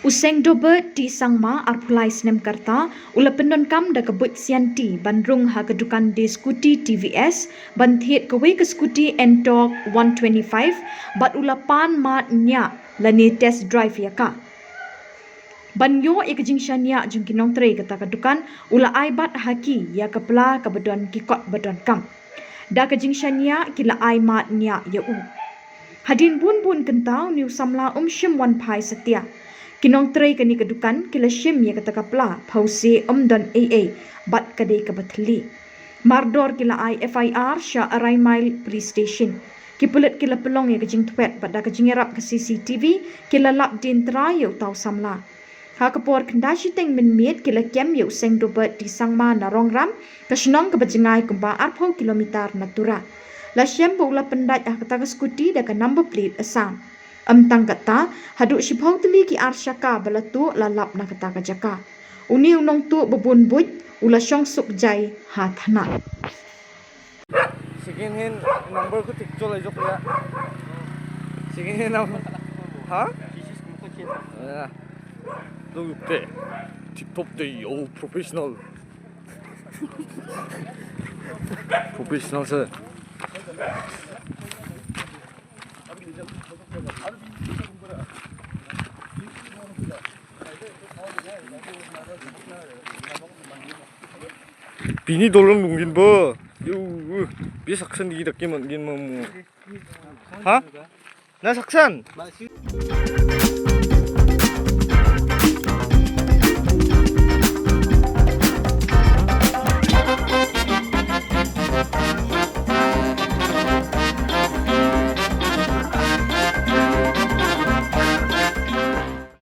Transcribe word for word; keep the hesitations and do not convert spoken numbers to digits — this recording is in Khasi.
U Seng Dobert T Sangma, arphew lai snem ka rta, u la pyndonkam da ka buit sianti ban rung ha ka dukan die skuti T V S ban thied kawei ka skuti Ntorq one twenty-five bad u la pan mad niah lane test drive ïa ka. Ban ïoh ïa ka jingshaniah jong ki nongtrei kata ka dukan, u la ai bat ha ki ïa ka pla kaba don ki kot ba donkam. Da ka jingshaniah ki la ai mad niah ïa u. Hadien bun bun kynta une u samla um shym wan phai satia. Ki nongtrei kane ka dukan ki la shim ïa kata ka pla, phewse um don ei ei bad ka dei kaba thylli. Mardor ki la ai F I R sha Arai Mile Police Station. Ki pulit ki la pynlong ïa ka jingtwet bad da ka jingïarap ka C C T V ki la lap dien trai ïa uta u samla. Ha ka por khyndai shiteng mynmiet ki la kem ïa u Seng Dobert T Sangma na Rongram, ka shnong kaba jngai kumba arphew kilometer na Tura. La shem ba u la pyndait ha kata ka skuti da ka number plate Assam. Ym tang katta, haduh shiphew tylli ki ar shaka ba la tuh la lap na kata ka jaka. Une u nongtuh ba bun buit u la shong suk jai ha thana. Second hand number ko tik chole jok ya. Second hand number. Ha? Ya. Lo te. Tip top de yo, professional. Professional sir. Pini dolong nungin bo. Yu, bi saksan di dak ki man gin mamu. Ha? Na saksan.